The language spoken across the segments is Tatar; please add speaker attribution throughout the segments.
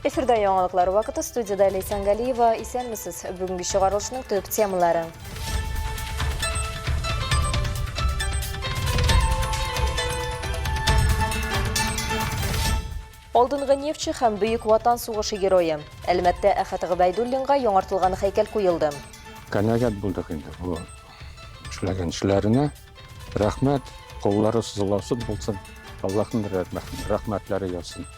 Speaker 1: Эфирда яңалыклар вакыты студияда Ләйсән Галиева. Исәнмесез. Бүгенге чыгарылышның төп темалары. Алдынгы нефтьче һәм Бөек Ватан сугышы герое. Әлмәттә Әхәт Гобәйдуллинга яңартылган һәйкәл куелды.
Speaker 2: Канәгать булдык инде бу эшләгән эшләренә. Рәхмәт, куллары сызылаусыз булсын, Аллаһның рәхмәтләре яусын.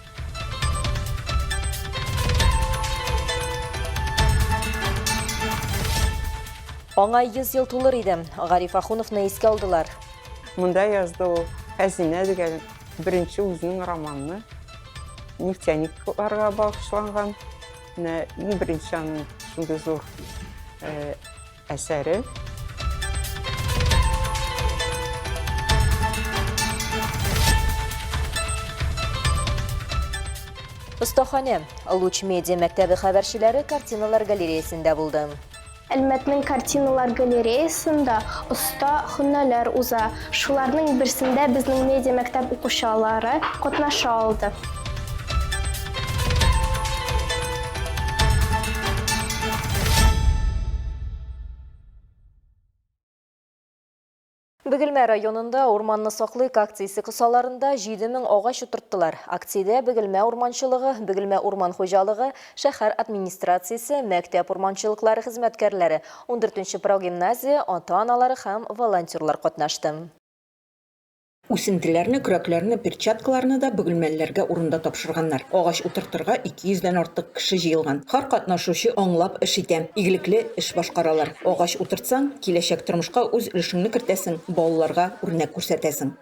Speaker 1: Аңа 100 ел тулыр иде. Гариф Ахуновны искә алдылар.
Speaker 3: Монда язды ул Хәзинә дигән беренче үзенең романны. Нефтяникларга багышланган. Менә иң беренче аның шундый зур э, әсәре.
Speaker 1: Остаханә. Луч медиа мәктәбе хәбәрчеләре картиналар галереясендә булды.
Speaker 4: Әлмәтнең картиналар галереясында оста һөнәләр уза. Шуларның берсендә безнең медиа мәктәп укучылары катнаша алды.
Speaker 1: Бөгелмә районында Урманны саклыйк акциясе кысаларында 7000 агач утырттылар. Акциядә Бөгелмә урманчылыгы, Бөгелмә урман хуҗалыгы, шәһәр администрациясе, мәктәп урманчылыклары хезмәткәрләре, ундүртенче прогимназия, ата-аналары һәм волонтерлар катнашты.
Speaker 5: Үсентеләрне, көрәкләрне, перчаткаларны да бөгелмәлеләргә урында тапшырганнар. Агач утыртырга 200 дән артык кеше җыелган. Һәр катнашучы аңлап эш итә. Игелекле эш башкаралар. Агач утыртсаң, киләчәк тормышка үз өлешеңне кертәсең, балаларга үрнәк күрсәтәсең.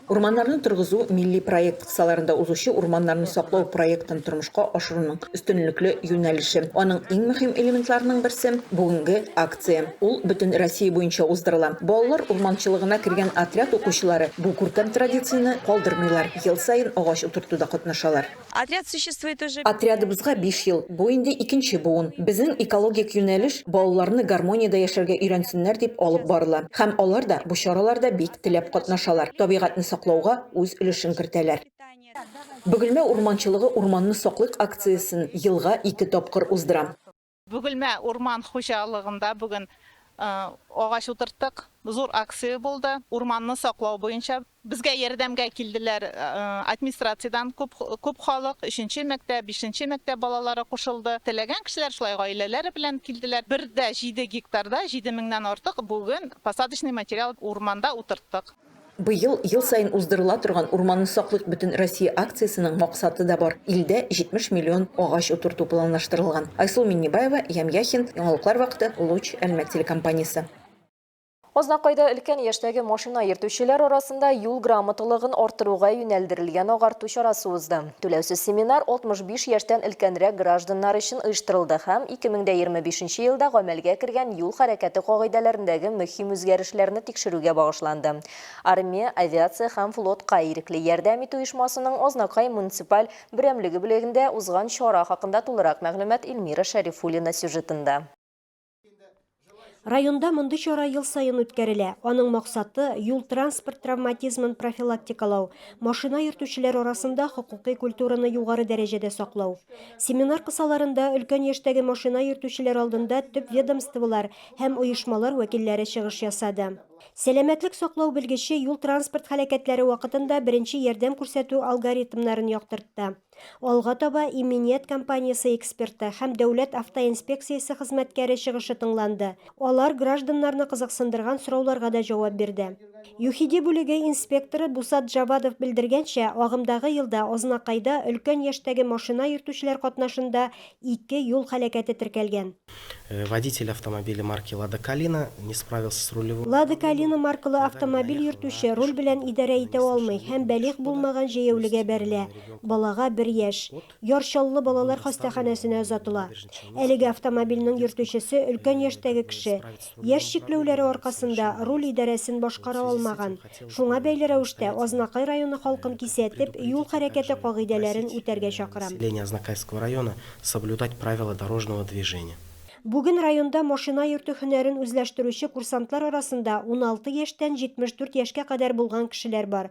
Speaker 5: Урманнарны торгызу милли проект кысаларында узучы урманнарны саклау проектын тормышка ашыруның өстенлекле юнәлеше. Аның иң мөһим элементларының берсе, бүгенге акция. Ул бөтен Россия буенча уздырыла. Балалар урманчылыгына кергән отряд укучылары бу күркәм традицияне калдырмыйлар, ел саен агач утыртуда катнашалар.
Speaker 6: Отряд существует уже.
Speaker 5: Отрядыбызга биш ел, бу инде икенче буын. Безнең экологик юнәлеш балаларны гармониядә яшәргә өйрәнсеннәр дип алып барыла. Һәм алар да бу чараларда бик теләп катнашалар, табигатьне саклауга үз өлешен кертәләр. Бөгелмә урманчылыгы Урманны саклыйк акциясен елга ике тапкыр уздыра.
Speaker 7: Бөгелмә урман хуҗалыгында бүген агач утырттык. Зур акция булды. Урманны саклау буенча. Безгә ярдәмгә килделәр администрациядән күп, күп халык, өченче мәктәп, бишенче мәктәп балалары кушылды. Теләгән кешеләр шулай гаиләләре белән килделәр. Бер дә җиде гектарда җиде меңнән артык бүген посадочный материал урманда утырттык.
Speaker 5: Быел ел саен уздырыла торган Урманны саклыйк Бөтенроссия акциясенең максаты да бар, илдә 70 миллион агач утырту планлаштырылган. Айсылу Миннебаева, Ям Яхин, Яңалыклар вакыты, Луч, Әлмәт телекомпаниясе.
Speaker 1: Азнакайда өлкән яшьтәге машина йөртүчеләр арасында юл грамоталыгын арттыруга юнәлдерелгән агарту чарасы узды. Түләүсез семинар 65 яшьтән өлкәнрәк гражданнар өчен оештырылды һәм 2025 елда гамәлгә кергән юл хәрәкәте кагыйдәләрендәге мөһим үзгәрешләрне тикшерүгә багышланды. Армия, авиация һәм флотка ирекле ярдәм итү оешмасының Азнакай муниципаль берәмлеге бүлегендә узган чара хакында тулырак мәгълүмат Эльмира Шәрифуллина сюжетында.
Speaker 8: Районда мондый чара ел саен үткәрелә. Аның максаты, юл-транспорт травматизмын профилактикалау, машина йөртүчеләр арасында хокукый культураны югары дәрәҗәдә саклау. Семинар кысаларында өлкән яшьтәге машина йөртүчеләр алдында төп ведомстволар һәм оешмалар вәкилләре чыгыш ясады. Сәламәтлек саклау белгече юл-транспорт һәлакәтләре вакытында беренче ярдәм күрсәтү алгоритмнарын яктыртты. Алга таба иминият компаниясе эксперты һәм Дәүләт автоинспекциясе хезмәткәре чыгышы тыңланды. Алар гражданнарны кызыксындырган сорауларга да җавап бирде. ЮХИДИ бүлеге инспекторы Бусат Джавадов белдергәнчә, агымдагы елда Азнакайда өлкән яшьтәге машина йөртүчеләр катнашында ике юл һәлакәте теркәлгән.
Speaker 9: Водитель автомобиля марки Лада Калина не справился с рулевым.
Speaker 8: Лада Калина маркалы автомобиль йөртүче руль белән идарә итә алмый һәм балигъ булмаган җәяүлегә бәрелә. Балага бер яшь. Яр Чаллы балалар хастаханәсенә озатыла. Әлеге автомобильнең йөртүчесе өлкән яшьтәге кеше. Яшь чикләүләре аркасында руль идарәсен башкара алмаган. Шуңа бәйле рәвештә Азнакай районы халкын кисәтеп, юл хәрәкәте кагыйдәләрен үтәргә чакырам.
Speaker 9: Население Азнакайского района соблюдать правила дорожного движения.
Speaker 8: Бүген районда машина йөртү һөнәрен үзләштерүче курсантлар арасында 16 яшьтән 74 яшькә кадәр булган кешеләр бар.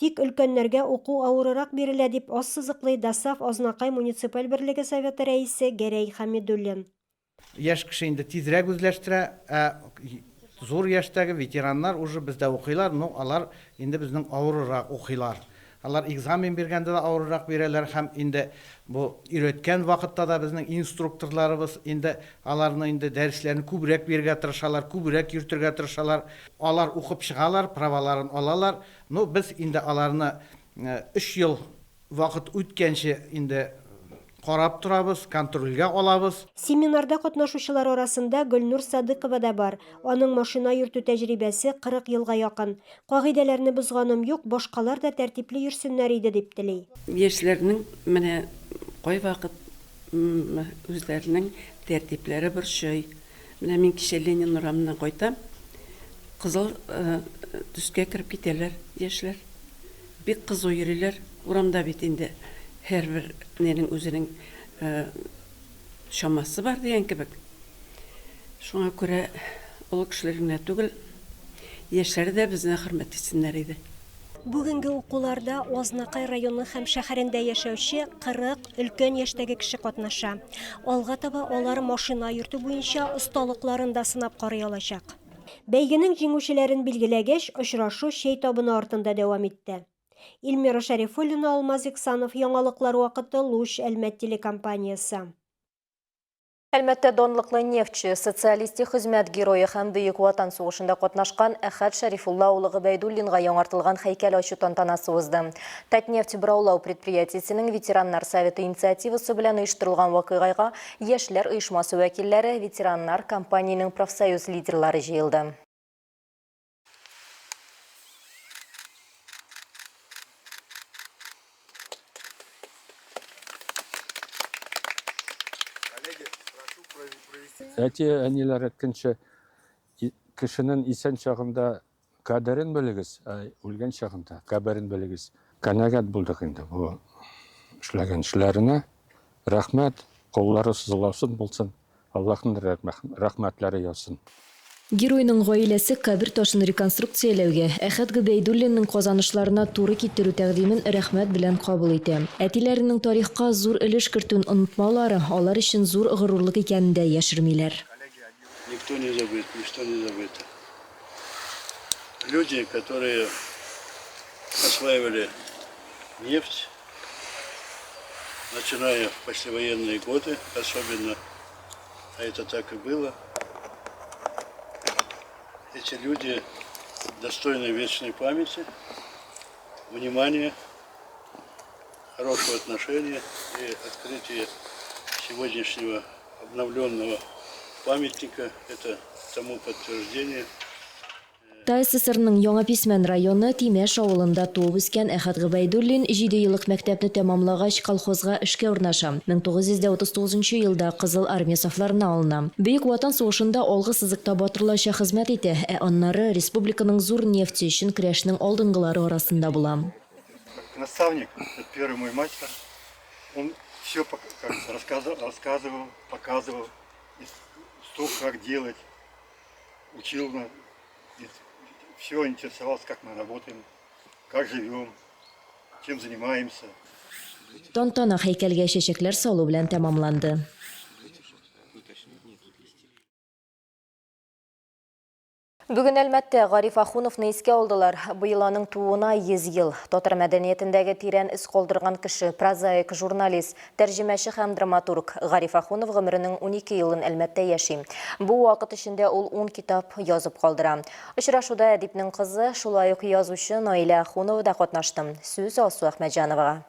Speaker 8: Тик өлкәннәргә уку авырырак бирелә, дип ассызыклый ДОСААФ Азнакай муниципаль берлеге советы рәисе Гәрәй Хәмидуллин.
Speaker 6: Яшь кеше инде тизрәк үзләштерә, ә зур яшьтәге ветераннар уже бездә укыйлар, но алар инде безнең авырырак укыйлар. Алар экзамен биргәндә дә авырырак бирәләр һәм инде бу өйрәткән вакытта да безнең инструкторларыбыз инде аларны инде дәресләрне күбрәк бирергә тырышалар, күбрәк йөртергә тырышалар. Алар укып чыгалар, праваларын алалар, но без инде аларны өч ел Вакыт үткәнче инде карап торабыз, контрольгә алабыз.
Speaker 8: Семинарда катнашучылар арасында Гөлнур Садыкова да бар. Аның машина йөртү тәҗрибәсе 40 елга якын. Кагыйдәләрне бозганым юк, башкалар да тәртипле йөрсеннәр иде, дип тели.
Speaker 10: Яшьләрнең менә кайвакыт үзләренең тәртипләре борчый. Менә мин кичә Ленин урамыннан кайтам, кызыл төскә кереп китәләр яшьләр. Бик кызу йөриләр. Урамда бит инде һәрбер нинең үзенең чамасы бар дигән кебек. Шуңа күрә олы кешеләр генә түгел, яшьләр дә безне хөрмәт итсеннәр иде.
Speaker 8: Бүгенге укуларда Азнакай районы һәм шәһәрендә яшәүче 40 өлкән яшьтәге кеше катнаша. Алга таба алар машина йөртү буенча осталыкларын да сынап карый алачак. Бәйгенең җиңүчеләрен билгеләгәч, очрашу чәй табыны артында дәвам итте. Эльмира Шәрифуллина, Алмаз Иксанов, Яңалыклар вакыты, Луч, Әлмәт телекомпаниясе.
Speaker 1: Әлмәттә данлыклы нефтьче, социалистик хезмәт герое һәм Бөек Ватан сугышында катнашкан Әхәт Шәрифулла улы Гобәйдуллинга яңартылган һәйкәл ачу тантанасы узды. Татнефть бораулау предприятиесенең ветераннар советы инициативасы белән оештырылган вакыйгайга Яшьләр оешмасы вәкилләре, ветераннар, компаниянең профсоюз лидерлары җыелды.
Speaker 2: Әти-әниләр әйткәнчә, кешенең исән чагында Кадерен белегез, ә үлгән чагында каберен белегез. Канәгать булдык инде бу эшләгән эшләренә. Рәхмәт, куллары сызлаусыз булсын, Аллаһның рәхмәтләре яусын.
Speaker 1: Геройның гаиләсе кабер ташын реконструкцияләүгә, Әхәт Гобәйдуллинның казанышларына туры китерү тәкъдимен рәхмәт белән кабул итә. Әтиләренең тарихка зур өлеш кертүен онытмаулары алар өчен зур горурлык икәнен дә яшермиләр.
Speaker 11: Никто не забыт, ничто не забыто. Люди, которые осваивали нефть, начиная в послевоенные годы, особенно, а это так и было, эти люди достойны вечной памяти, внимания, хорошего отношения и открытие сегодняшнего обновленного памятника – это тому подтверждение.
Speaker 1: ТАССРның Яңа Писмән районы Тимәш авылында туып үскән Әхәт Гобәйдуллин җидееллык мәктәпне тәмамлагач колхозга эшкә урнаша. 1939 нчы елда Кызыл Армия сафларына алына. Бөек Ватан сугышында алгы сызыкта батырларча хезмәт итә, ә аннары республиканың зур нефте өчен көрәшнең алдынгылары арасында була.
Speaker 11: Наставник, это первый мой мастер, он все рассказывал, показывал, что как делать, учил нас, все интересовался, как мы работаем, как живем, чем занимаемся.
Speaker 1: Тантана һәйкәлгә чәчәкләр салу белән тәмамланды. Бүген Әлмәттә Гариф Ахуновны искә алдылар. Быел аның тууына 100 ел. Татар мәдәниятендәге тирән эз калдырган кеше, прозаик, журналист, тәрҗемәче һәм драматург Гариф Ахунов гомеренең 12 елын Әлмәттә яши. Бу вакыт эчендә ул 10 китап язып калдыра. Очрашуда әдипнең кызы, шулай ук язучы Наилә Ахунова да катнашты. Сүз Алсу Әхмәтҗановага.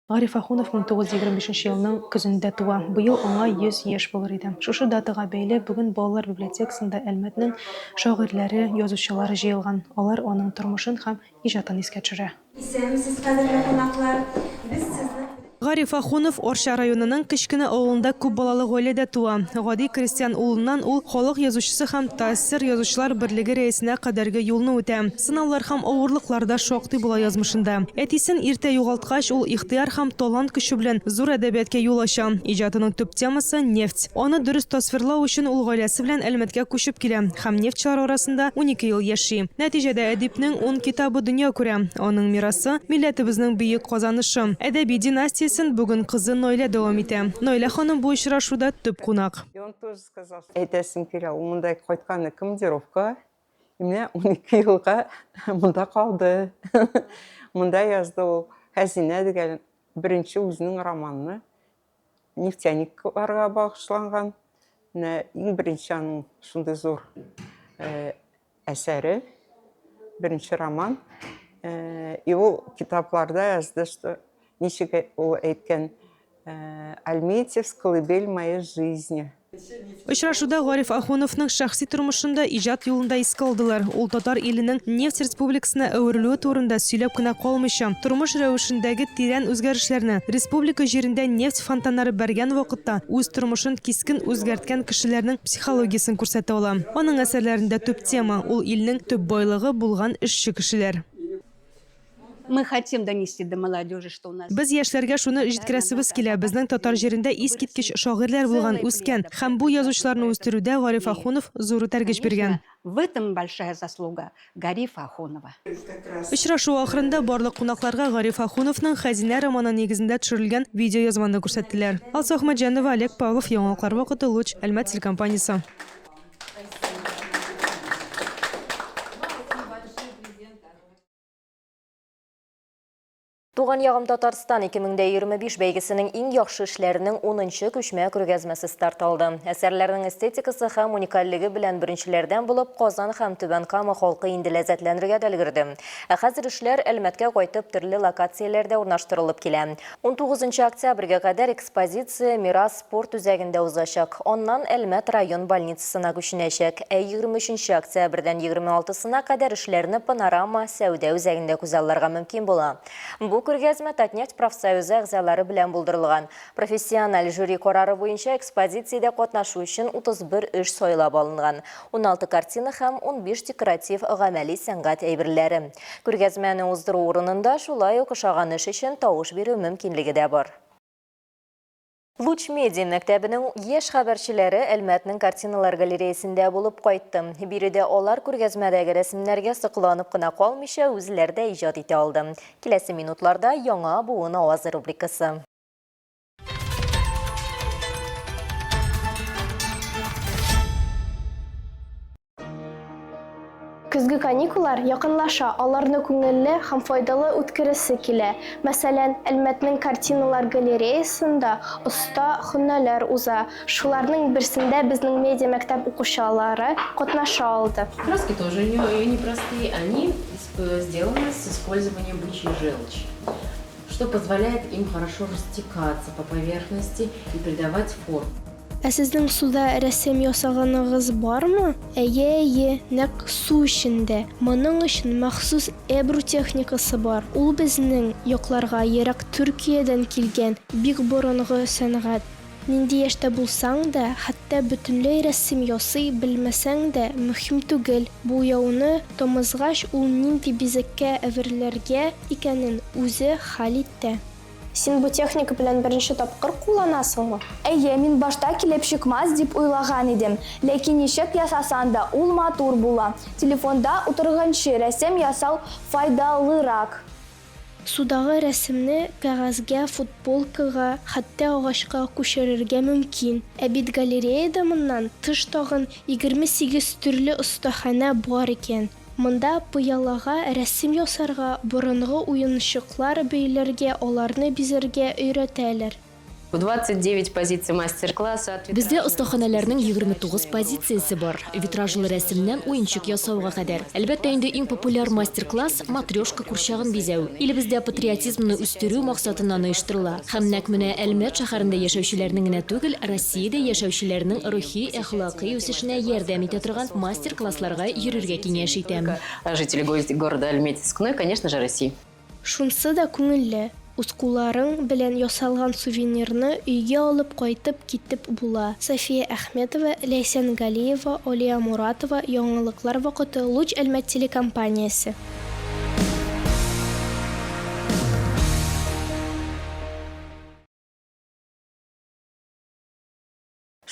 Speaker 12: Гариф Ахунов 1925 нче елның көзендә туа. Быел аңа 100 яшь булыр иде. Шушы датага бәйле бүген балалар библиотекасында Әлмәтнең шагыйрьләре, язучылары җыелган. Алар аның тормышын һәм иҗатын искә төшерә.
Speaker 13: Исәнмесез, кадерле кунаклар! Без сезнең белән.
Speaker 12: Гариф Ахунов Арча районының кечкенә авылында күп балалы гаиләдә туа. Гади крестьян улыннан ул халык язучысы һәм ТАССР Язучылар берлеге рәисенә кадәрге юлны үтә. Сынаулар һәм авырлыклар да шактый була язмышында. Әтисен иртә югалткач, ул ихтыяр һәм талант көче белән зур әдәбиятка юл ача. Иҗатының төп темасы, нефть. Аны дөрес тасвирлау өчен ул гаиләсе белән Әлмәткә күчеп килә һәм нефтьчеләр арасында 12 ел яши. Нәтиҗәдә әдипнең ун китабы дөнья күрә. Аның мирасы, милләтебезнең бөек казанышы. Әдәби династиясен бүген кызы Наилә дәвам итә. Наилә ханым бу очрашуда төп кунак.
Speaker 3: Әйтәсем килә, ул монда кайтканы командировкага, и менә 12 елга монда калды. Монда язды ул Хәзинә дигән беренче үзенең романны. Нефтяникларга багышланган. Менә иң беренче аның шундый зур әсәре, беренче роман. И ул китапларда язды, что ничек ул әйткән, Альметьевск, колыбель моей жизни.
Speaker 12: Очрашуда Гариф Ахуновның шәхси тормышын да, иҗат юлын да искә алдылар. Ул татар иленең нефть республикасына әверелүе турында сөйләп кенә калмыйча, тормыш рәвешендәге тирән үзгәрешләрне, республика җирендә нефть фонтаннары бәргән вакытта үз тормышын кискен үзгәрткән кешеләрнең психологиясен күрсәтә ала. Аның әсәрләрендә төп тема, ул илнең төп байлыгы булган эшче кешеләр.
Speaker 13: Мы хотим донести до молодежи, что у нас.
Speaker 12: Без яшьләргә шуны җиткерәсебез килә, безнең татар җирендә искиткеч шагыйрьләр булган, үскән. Һәм бу язучыларны үстерүдә Гариф Ахунов зур этәргеч биргән.
Speaker 13: В этом большая заслуга Гарифа Ахунова.
Speaker 12: Очрашу ахырында барлык кунакларга Гариф Ахуновның Хәзинә романы нигезендә төшерелгән видеоязманы күрсәттеләр. Алсу Әхмәтҗанова, Олег Павлов, Яңалыклар вакыты, Луч, Әлмәт телекомпаниясе.
Speaker 1: Туган ягым Татарстан 2025 бәйгесенең иң яхшы эшләренең 10 нчы күчмә күргәзмәсе старт алды. Әсәрләрнең эстетикасы һәм уникальлеге белән беренчеләрдән булып Казан һәм Түбән Кама халкы инде ләззәтләнергә дә өлгерде. Ә хәзер эшләр Әлмәткә кайтып төрле локацияләрдә урнаштырылып килә. 19 октябрьгә кадәр экспозиция Мирас спорт үзәгендә узачак. Аннан Әлмәт район больницасына күченәчәк. Ә 23 октябрьдән 26-сына кадәр эшләрне Панорама сәүдә үзәгендә күзалларга мөмкин була. Бу күргәзмә Татнефть профсоюзы әгъзалары белән булдырылган. Профессиональ жюри карары буенча экспозициядә катнашу өчен 31 эш сайлап алынган. 16 картина һәм 15 декоратив-гамәли сәнгать әйберләре. Күргәзмәне уздыру урынында шулай ук ошаган эш өчен тавыш бирү мөмкинлеге дә бар. Луч Медиа мәктәбенең яшь хәбәрчеләре Әлмәтнең картиналар галереясендә булып кайтты. Биредә алар күргәзмәдәге рәсемнәргә сокланып кына калмыйча, үзләре дә иҗат итә алды. Киләсе минутларда Яңа буын авазы рубрикасы.
Speaker 4: Көзге каникуллар якынлаша, аларны күңелле һәм файдалы үткәрәсе килә. Мәсәлән, Әлмәтнең картиналар галереясында оста һөнәләр уза. Шуларның берсендә безнең медиа-мәктәп укучылары катнаша алды.
Speaker 14: Краски тоже непростые, они сделаны с использованием бычьей желчи, что позволяет им хорошо растекаться по поверхности и придавать форму.
Speaker 4: Ә сезнең суда рәсем ясаганыгыз бармы? Әйе, әйе, нәкъ су эчендә. Моның өчен махсус эбру техникасы бар. Ул безнең якларга ерак Төркиядән килгән бик борынгы сәнгать. Нинди яшьтә булсаң да, хәтта бөтенләй рәсем ясый белмәсәң дә, мөһим түгел, буяуны тамызгач, ул нинди бизәккә әверелергә икәнен үзе хәл итә. Син бу техника белән беренче тапкыр кулланасыңмы?
Speaker 15: Әйе, мин башта килеп чыкмас дип уйлаган идем. Ләкин ничек ясасан да, ул матур була. Телефонда утырганчы, рәсем ясау файдалырак.
Speaker 4: Судагы рәсемне кәгазьгә, футболкага, хәтта агачка күчерергә мөмкин. Ә бит галереяда моннан тыш тагын 28 төрле остаханә бар икән. Монда пыялага рәсем ясарга, борынгы уенчыклар бөйләргә, аларны бизәргә өйрәтәләр.
Speaker 14: 29 позиций мастер-класса от
Speaker 16: Бездә остаханәләрнең 29 позициясе бар, витражлы рәсемнән уенчык ясауга кадәр. Әлбәттә инде, иң популяр мастер-класс, матрешка курчагын бизәү. Илебездә патриотизмны үстерү максатыннан оештырыла. Һәм нәкъ менә Әлмәт шәһәрендә яшәүчеләрнең генә түгел, Россиядә яшәүчеләрнең рухи, әхлакый үсешенә ярдәм итә торган мастер-классларга йөрергә киңәш итәм.
Speaker 14: Жители города Альметьевск, ну и, конечно же, России.
Speaker 4: Шунсы да күңелле. Үз кулларың белән ясалган сувенирны өйгә алып кайтып китеп була. София Әхмәтова, Ләйсән Галиева, Алия Муратова, Яңалыклар вакыты, Луч Әлмәт телекомпаниясе.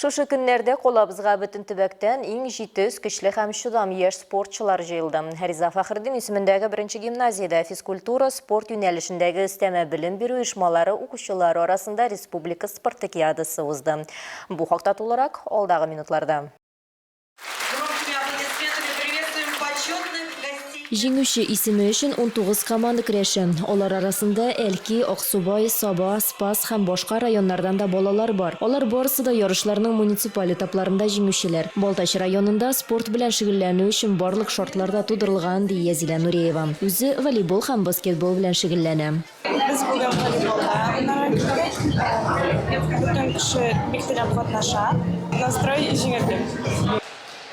Speaker 1: Шушы көннәрдә калабызга бөтен төбәктән иң җитез, көчле һәм чыдам яшь спортчылар җыелды. Риза Фәхретдин исемендәге беренче гимназиядә физкультура, спорт юнәлешендәге өстәмә белем бирү оешмалары укучылары арасында республика спартакиадасы узды. Бу хакта тулырак алдагы минутларда.
Speaker 16: Җиңүче исеме өчен 19 команда көрәшә. Алар арасында Әлки, Аксубай, Саба, Спас һәм башка районнардан да балалар бар. Алар барысы да ярышларның муниципаль этапларында җиңүчеләр. Балтач районында спорт белән шөгыльләнү өчен барлык шартлар да тудырылган, ди Язилә Нуреева. Үзе волейбол һәм баскетбол белән шөгыльләнә.
Speaker 17: Без бүген волейболда уйнарга килдек. Бөтен кеше бик теләп катнаша. Настрой җиңелдек.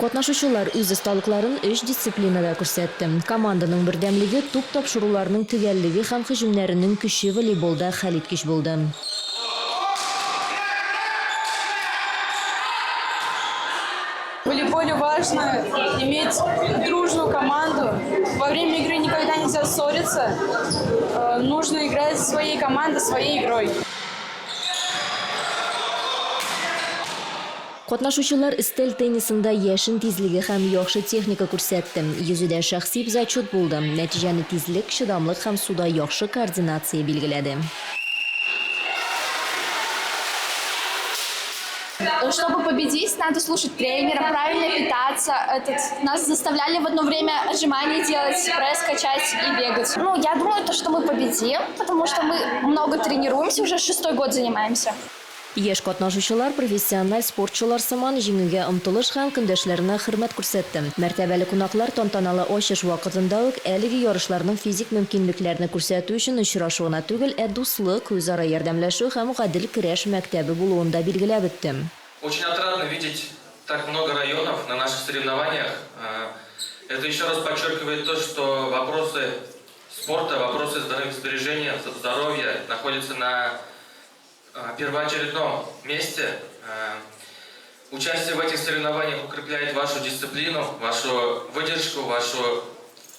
Speaker 16: Катнашучылар үз осталыкларын өч дисциплинада күрсәтте. Команданың бердәмлеге, туп тапшыруларның төгәллеге һәм һөҗүмнәренең көче волейболда хәлиткеч булды.
Speaker 17: В волейболе важно иметь дружную команду. Во время игры никогда нельзя ссориться. Э, нужно играть своей командой, своей игрой.
Speaker 16: Катнашучылар өстәл теннисында яшен тизлеге һәм яхшы техника күрсәтте. Йөзүдә шәхси зачет булды. Нәтиҗәне тизлек, чыдамлык һәм суда яхшы координация билгеләде.
Speaker 15: Чтобы победить, надо слушать тренера, правильно питаться. Этот, нас заставляли в одно время отжимания делать, пресс качать и бегать. Ну, я думаю, то, что мы победим, потому что мы много тренируемся, уже шестой год занимаемся.
Speaker 16: Яшь катнашучылар профессиональ спортчылар сыман җиңүгә омтылыш һәм көндәшләренә хөрмәт күрсәтте. Мәртәбәле кунаклар тантаналы ачыш вакытында ук әлеге ярышларның физик мөмкинлекләрне күрсәтү өчен очрашу гына түгел, ә дуслык, үзара ярдәмләшү һәм гадел көрәш мәктәбе булуын да билгеләп үтте.
Speaker 18: Очень отрадно видеть так много районов на наших соревнованиях. Это еще раз подчеркивает то, что вопросы спорта, вопросы сбережения здоровья находятся на первоочередном месте. Участие в этих соревнованиях укрепляет вашу дисциплину, вашу выдержку, вашу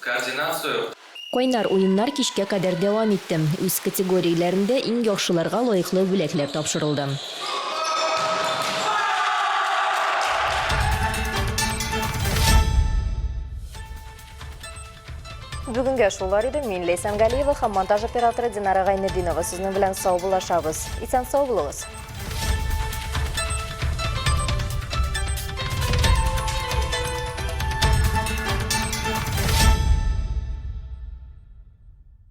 Speaker 18: координацию.
Speaker 16: Кайнар уеннар кичкә кадәр дәвам итте. Үз категорияләрендә иң яхшыларга лаеклы бүләкләр тапшырылды.
Speaker 1: Бүгенгә шулар иде. Мин Ләйсән Галиева һәм монтаж операторы Динара Гайнетдинова сезнең белән саубуллашабыз. Исән сау булыгыз.